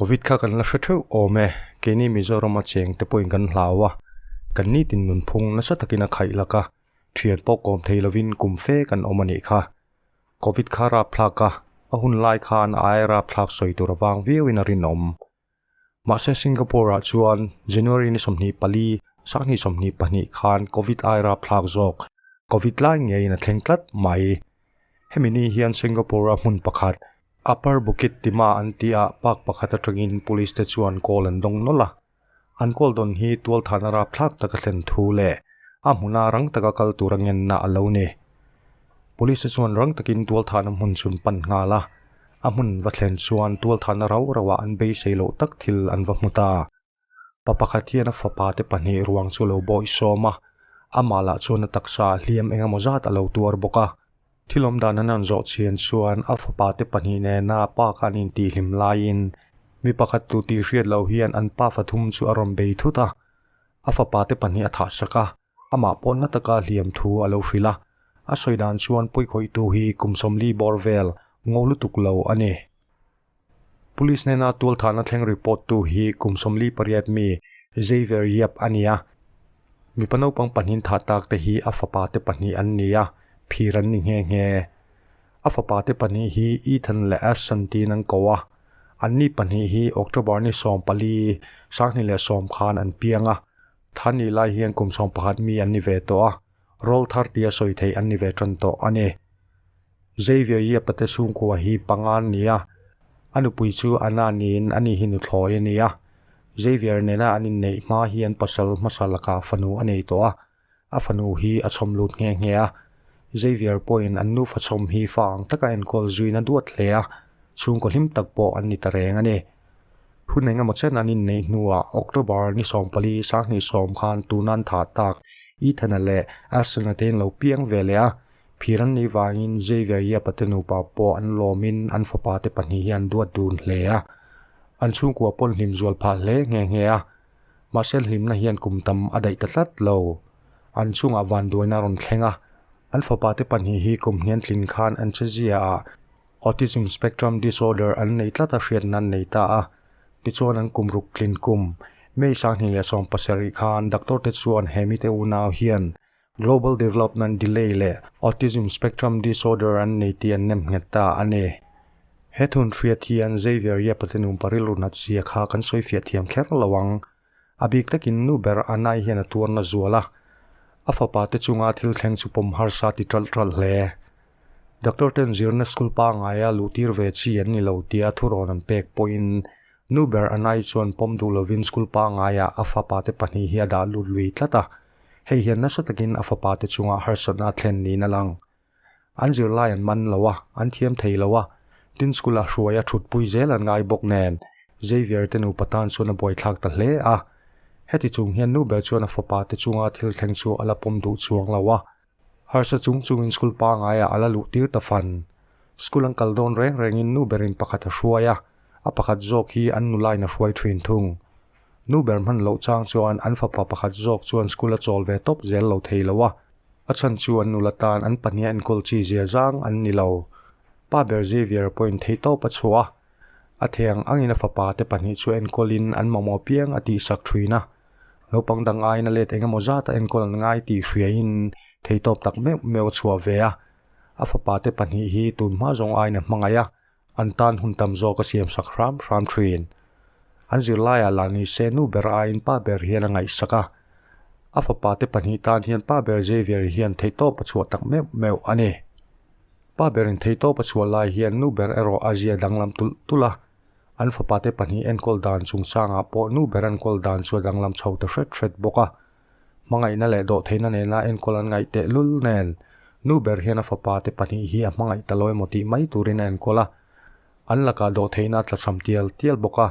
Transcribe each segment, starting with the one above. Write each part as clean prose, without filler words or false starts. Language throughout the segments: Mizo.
Covid kha kan la hre theuh awm e, keini Mizorama cheng te pawhin kan hlau a, kan nitin nunphung nasa takin a khaih lak a, thian pawh kawm thei lovin kum fe kan awm a nih kha. Covid kha rapthlak a, a hun lai khan a ai rapthlak sawi tur avang viauin a rinawm. Mahse Singapore ah chuan January ni 24, 2022 khan Covid ai rapthlak zawk, Covid lai ngeiin a thleng tlat mai. Hemi ni hian Singapore a hmun pakhat, Upper Bukit Timah an tih ah park pakhat atangin police te chuan call an dawng nawlh a. An call dawn hi tualthahna rapthlak taka thlen thu leh a hmuna rang taka kal tura ngenna a lo ni. Police te chuan rang takin tualthahna hmun chu an pan nghal a, a hmun va thlen chuan tualthahna rau rauah an beisei loh tak thil an va hmu ta. Pa pakhat hian a fapa te pahnih ruang chu a lo bawih sawm a, amah lah chuan a taksa ah hliam eng emaw zat a lo tuar bawk a. Thil awm dan an han zawh chhian chuan a fapa te pahnih nena pa kha an intihhlim laiin mi pakhat tu tih hriat loh hian an pa fathum chu a rawn bei thut a, a fapa te pahnih a thah sak a, amah pawh na taka hliam thu a lo hrilh a, a sawi dan chuan pawikhawihtu hi kum 40 bawr vel ngo lutuk lo a ni. Police hnena tualthahna thleng report tu hi kum 48 mi Xavier Yap a ni a, mipa naupang pahnih thah tak te hi a fapa te pahnih an ni a, phir an ni nghe nghe. A fapa te pahnih hi Ethan leh Ashton tiin an ko a, anni pahnih hi October ni 14, 2010 khan an piang a, than nih lai hian kum 11 mi an ni ve tawh a, rawl thar tia sawi theih an ni ve tan tawh a ni. Xavier hi a pate chhungkua hi panga an ni a, a nupui chu Anna niin ani hi nuthlawi a ni a. Xavier nena an inneih hma hian pasal hmasa lakah fanu a nei tawh a, a fanu hi a chhawm lut nghe nghe a. Xavier pawhin an nufa chhawm hi fa ang taka enkawl zuina duat hle a, chhungkaw hlim tak pawh an ni ta reng a ni. Hun engemaw chen an inneih hnuah October ni 14, 2010 khan tuna an thah tak Ethan-a leh Ashton-a te in lo piang ve leh a, Phir an nih vangin Xavier hi a pate nupa pawh an lawmin an fapa te pahnih hi an duat dun hle a, an chhungkua pawn hlim zual phah hle nghe nghe a. Mahse hlimna hian kum tam a daih ta tlat lo. An chungah vanduaina a rawn thleng a, an fapa te pahnih hi kum hnian tlin khan an chezia ah Autism Spectrum Disorder an nei tlat a hriatna an nei ta a. Tichuan an kum ruk tlin kum May 2017 khan doctor te chuan he mite unau hian Global Development Delay leh Autism Spectrum Disorder an nei tih an nem nghet ta a ni. He thunhriat hian Xavier Yap-a te nupa rilru nat zia kha kan sawi fiah thiam kher lo ang. A bik takin nu ber Anna-i hian a tuarna zual a, a fapa te chunga thil thleng chu pawm harsa ti ṭalh ṭalh hle. Doctor ten zirna school pangaia luhtir ve chi an ni lo tia thurawn an pek pawhin nu ber Anna-i chuan pawm duh lovin school pangaiah a fapa te pahnih hi a dah lut lui tlat a. Hei hian nasa takin a fapa te chungah harsatna a thlen niin a lang. An zirlai an man lo a, an thiam thei lo a, tin school ah hruai a thutpui zel an ngai bawk nen, Xavier te nupa tan chuan a buaithlak ta hle a. Heti chung hian nu ber chuan a fapa te chunga thil thleng chu a la pawm duh chuang lo a. Harsa chung chungin school pangaiah a la luh tir ta fan. School an kal dawn reng rengin nu berin pakhat a hruai a, a pakhat zawk hi an nulain a hruai thin thung. Nu ber hman loh chang chuan an fapa pakhat zawk chuan school a chawl ve tawp zel lo thei lo a, a chhan chu an nula tan an pahnih a enkawl chi zia zang an ni lo. Pa ber Xavier pawhin theih tawp a chhuah a, a thei ang angin a fapa te pahnih chu enkawlin an mamawh piang a tihsak thin a, naupang dang aiin a let engemaw zat a enkawl an ngai tih hriain thei tawp tak meuh meuh a chhuah ve a, a fapa te pahnih hi tun hma zawng aiin a hmangaih a, An tan hun tam zawk a siam sak hram hram thin. An zirlaiah lah ni se nu ber aiin pa ber hian a ngaihsak a. A fapa te pahnih tan hian pa ber Xavier hian theihtawp a chhuah tak meuh meuh a ni. Pa berin theihtawp a chhuah lai hian nu ber erawh a zia danglam tulh tulh a. An fapa te pahnih enkawl dan chungchangah pawh nu ber enkawl dan chu a danglam chho ta hret hret bawk a. Hmangaihna leh dawhtheihna nena enkawl an ngaih teh lul nen, nu ber hian a fapa te pahnih hi a hmangaih ta lo emaw tih mai turin a enkawl a. An lakah dawhtheihna a tlachham tial tial bawk a,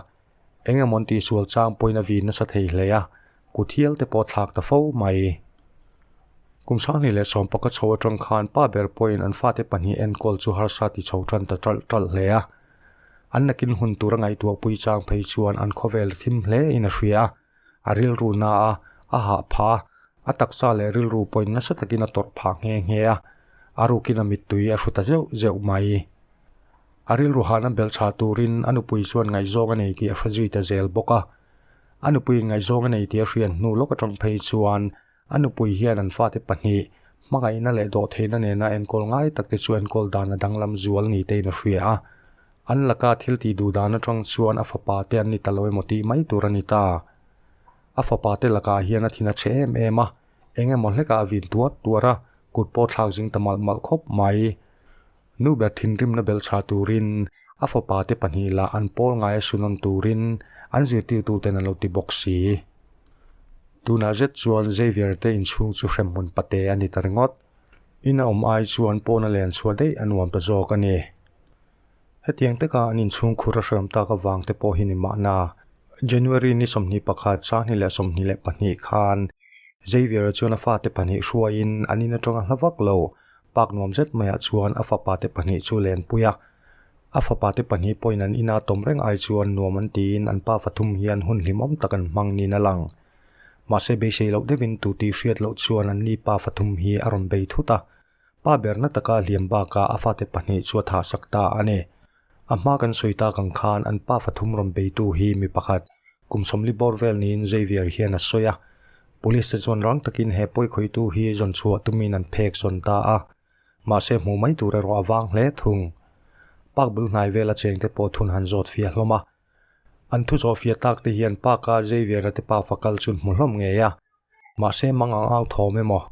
eng emaw an tihsual chang pawhin a vin nasa thei hle a, kut hial te pawh a thlak ta fo mai. Kum 2010 chho atang khan pa ber pawhin an fate pahnih enkawl chu harsa ti chho tan ta ṭalh ṭalh hle a. An nakin hun tur a ngaihtuahpui chang phei chuan an khawvel thim hle in a hria a. A rilru na a, a hah phah a, a taksa leh rilru pawhin nasa takin a tawrh phah nghe nghe a, a rukin a mittui a hru ta zeuh zeuh mai. A rilru hahna belhchhah turin a nupui chuan ngaihzawng a nei tih a hre zui ta zel bawk a. A nupuiin ngaihzawng a nei tih a hriat hnu lawk atang phei chuan a nupui hian an fate pahnih, hmangaihna leh dawhtheihna nena enkawl ngai takte chu enkawl dan a danglam zual ni tein a hria a. An laka thil tih duh dan atang chuan a fapa te an ni ta lo emaw tih mai tur a ni ta. A fapa te lakah hian a thin a chhe em em a, eng emaw hlekah a vin tuar tuar a, kut pawh thlak zing ta malh malh khawp mai. Nu ber thinrimna belhchhah turin a fapa te pahnih lah an pawl ngai a sunawn turin an zirtirtuten an lo ti bawk si. Tunah zet chuan Xavier te inchhung chu hremhmun pate a ni ta ringawt. In a awm ai chuan pawna len chhuah daih a nuam ta zawk a ni. Hetiang taka an inchhung khur a hreawm tak avang te pawh hi ni mahna. January ni 21, 2022 khan Xavier chuan a fate pahnih hruaiin an in atanga hla vak lo Park nuam zet maiah chuan a fapa te pahnih chu lenpui a. A fapa te pahnih pawhin an ina tawm reng ai chuan nuam an tiin an pa fathum hian hun hlimawm tak an hmang niin a lang. Mahse beisei loh deuhin tu tih hriat loh chuan an ni pa fathum hi a rawn bei thut a. Pa berna taka hliam bakah a fate pahnih chu a thahsak ta a ni. A hma kan sawi tak ang khan an pa fathum rawn beitu hi mi pakhat, kum 40 bawr vel niin Xavier hian a sawi a. Police te chuan rang takin he pawikhawihtu hi zawn chhuah tumin an phek zawn ta a. Mahse hmuh mai tur erawh a vang hle thung. Park bul hnai vela chengte pawh thun han zawt fiah hlawm a. An thu zawh fiah tak te hian park-a Xavier-a te pafa kal chu an hmu hlawm ngei a. Mahse mang ang au thawm emaw?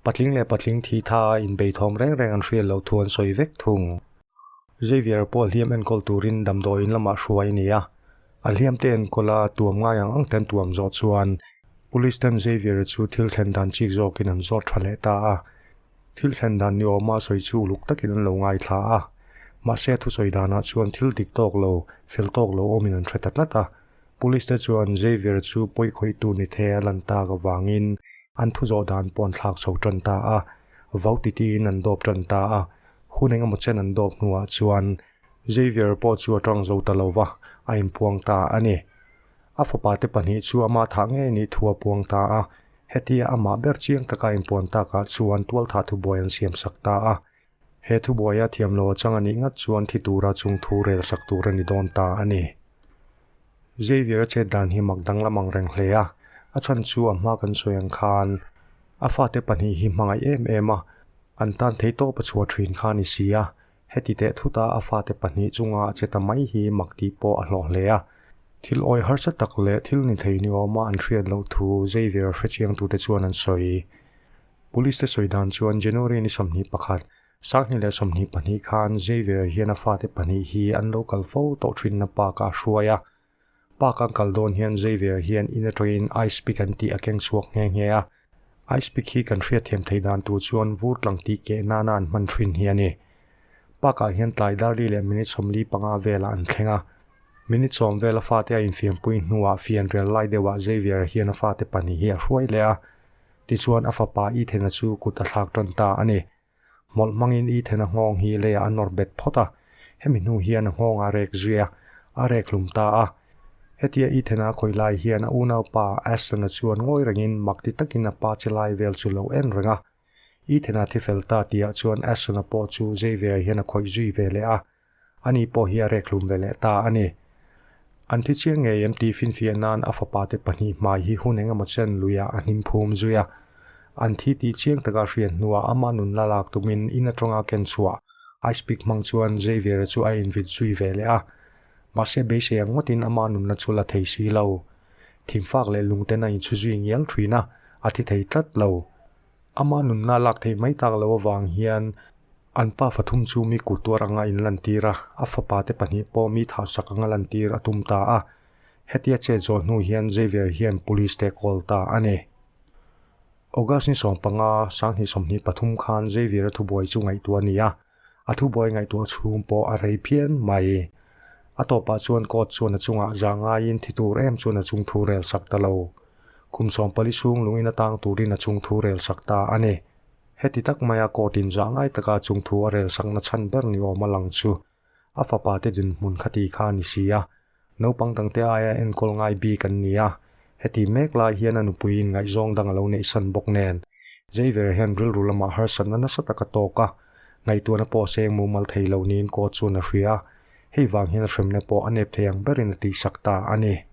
Patling leh patling thi tha a inbei thawm reng reng an hriat loh thu an sawi vek thung. Xavier pawh hliam enkawl turin damdawiin lamah hruai a ni a. A hliam te enkawl a tuam ngai ang ang te an tuam zawh chuan Police ten Xavier chu thil thlen dan chik zawkin an zawt tha leh ta a. Thil thlen dan ni awma sawi chu uluk takin an lo ngaithla a. Mahse a thusawi danah chuan thil dik tawk lo, fel tawk lo awmin an hre ta tlat a. Police te chuan Xavier chu pawi khawihtu ni the a lan tak avangin an thu zawh dan pawh an thlak chho tan ta a, vau titiin an dawp tan ta a. Hun engemaw chen an dawp hnuah chuan Xavier pawh chu a tang zo ta lo va, a inpuang ta a ni. A fapa te pahnih chu ama thah ngei nih thu a puang ta a, hetia amah ber chiang taka a inpuan takah chuan tualthah thubuai an siamsak ta a. He thubuaia thiam lo a chang a nih ngat chuan thi tura chung thu rel sak tur a ni dawn ta a ni. Xavier a chet dan hi mak danglam ang reng hle a, a chhan chu a hma kan sawi ang khan a fate pahnih hi hmangaih em em a, an tan thei tawp a chhuah thin kha a ni si a, heti teh thuta a fate pahnih chunga a che ta mai hi mak tih pawh a hlawh hle a. Thil awi harsa tak leh thil ni thei ni awma an hriat loh thu Xavier hrechiangtute chuan an sawi. Police te sawi dan chuan January ni 21, 2022 khan Xavier hian a fate pahnih hi an lo kal fo tawh thinna park ah a hruai a. Park an kal dawn hian Xavier hian in atangin ice pick an tih a keng chhuak nghe nghe a. Ice pick hi kan hriatthiam theih dan tur chuan vur tlang tih keh nana an hman thin hi a ni. Park ah hian tlai dar li leh minute 45 velah an thleng a. Minute 10 vel a fate a infiampui hnuah fianrial lai deuhah Xavier hian a fate pahnih hi a hruai leh a. Tichuan a fapa Ethena chu kut a thlak tan ta a ni. Hmawlh hmangin Ethena nghawng hi leiah a nawr bet phawt a, hemi hnu hian a nghawng a rek zui a, a rek hlum ta a. Hetia Ethena a khawih lai hian a unaupa Ashton-a chuan ngawi rengin mak ti takin a pa che lai vel chu lo en reng a. Ethena thi fel ta tihah chuan Ashton-a pawh chu Xavier hian a khawih zui ve leh a, Ani pawh hi a rek hlum ve leh ta a ni. An thi chiang ngei em tih finfiah nan a fapa te pahnih hmai hi hun eng emaw chen luiah a hnim phum zui a. An thi tih chiang taka hriat hnuah ama nun la lak tumin in atanga ken chhuah ice pick hmang chuan Xavier-a chu a invit zui ve leh a. Mahse beisei ang ngawtin ama nunna chu la thei si lo. Thingfak leh lungten a inchhu zui ngial thin a, a thi thei tlat lo. Ama nunna lak theih mai tak lo avang hian An pa fathum chu mi kut tuar anga inlantir a, a fapa te pahnih pawh mi thahsak anga lantir a tum ta a. Hetia chet zawh hnu hian Xavier hian police te call ta a ni. August ni 15, 2023 khan Xavier-a thubuai chu ngaihtuah a ni a, a thubuai ngaihtuah chhung pawh a rei phian mai. A tawpah chuan court chuan a chungah za ngaiin thi tur em chuan a chung thu rel sak ta lo. Kum 14 chhung lungin atang turin a chung thu rel sak ta a ni. Heti tak maia court in zah ngai taka chung thu a rel sakna chhan ber ni awm a lang chu a fapa te dinhmun kha ti kha a ni si a, naupang dangte aia enkawl ngai bik an ni a, heti mek lai hian a nupuiin ngaihzawng dang a lo neihsan bawk nen Xavier hian rilru lamah harsatna nasa tak a tawk a. Ngaihtuahna pawh seng mumal thei lo niin court chuan a hria a, hei vang hian a hremna pawh a nep thei ang berin a tihsak ta a ni.